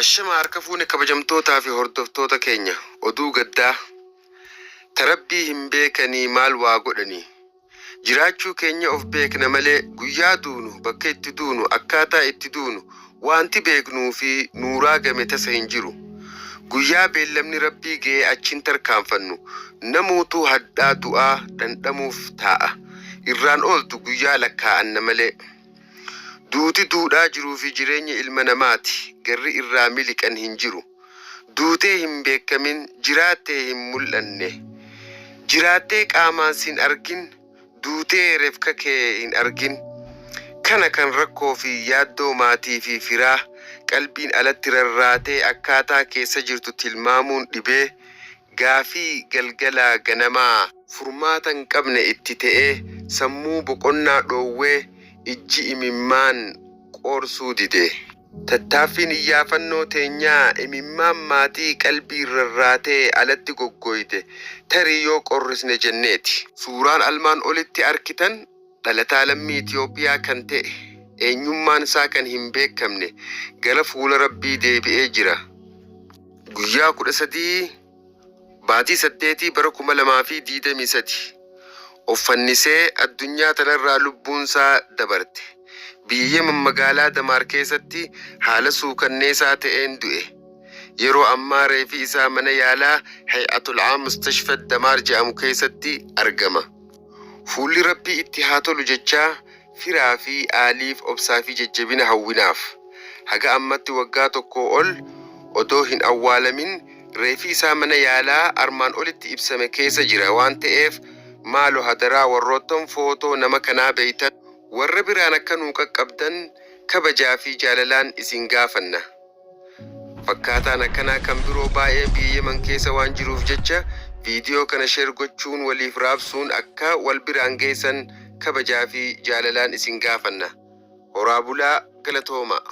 Ashama harka fuune kabajamtootaa fi hordoftoota keenya oduu gaddaa ta rabbii hin beekanii maal waa godhanii jiraachuu keenya of beekna malee guyyaa duunu bakka itti duunu akkaataa itti duunu waanti beeknuu fi nuu raagame tasa hin jiru guyyaa beellamni rabbii ga'ee achin tarkaanfannu namuutuu hadhaa du'aa dhandhamuuf taa'a irraan ooltu guyyaa lakkaa'anna malee. Duuti duudhaa jiruu fi jireenya ilma namaati, garri irraa miliqan hin jiru. Duutee hin beekkamin, jiraattee hin mul'anne. Jiraattee qaamaan sin argin, duutee refka kee hin argin. Kana kan rakkoo fi yaaddoo maatii fi firaa qalbiin alatti rarraatee akkaataa keessa jirtu tilmaamuun dhibee, gaafii galgalaa ganamaa furmaata hin qabne itti te'ee sammuu boqonnaa dhoowwee ijji imimmaan qoorsuu dide. Tattaaffiin iyyaafannoo teenyaa imimmaan maatii qalbiin rarraatee alatti goggoyte tarii yoo qorrisne jenneeti. Suuraan almaan olitti arkitan dhalataa lammii Itiyoophiyaa kan te'e eenyummaan isaa kan hin beekamne gara fuula Rabbii deebi'ee jira. Guyyaa 13 baatii saddeetii bara 2023 of fannisee addunyaa tanarraa lubbuunsaa dabarte. Biyya Yemen magaalaa Damaar keessatti haala suukanneesaa ta'een du'e. Yeroo ammaa reefi isaa mana yaalaa Hay'atul Aam Mustashfa Damaar jedhamu keessatti argama. Fuulli Rabbii itti haa tolu jechaa firaa fi aaliif obsaa fi jajjabina hawwinaaf. Haga ammatti waggaa tokkoo ol odoo hin awwaalamin reefi isaa mana yaalaa armaan olitti ibsame keessa jira waan ta'eef maalo hadaraa warroottan footoo nama kanaa beeytan warra biraan akka nuu qaqqabdan kabajaa fi jaalalaan isin gaafanna. Fakkaataan akkanaa kan biroo baay'een biyya Yemen keessa waan jiruuf jecha viidiyoo kana share gochuun waliif raabsuun akka wal biraan geessan kabajaa fi jaalalaan isin gaafanna. Horaa bulaa galatoomaa.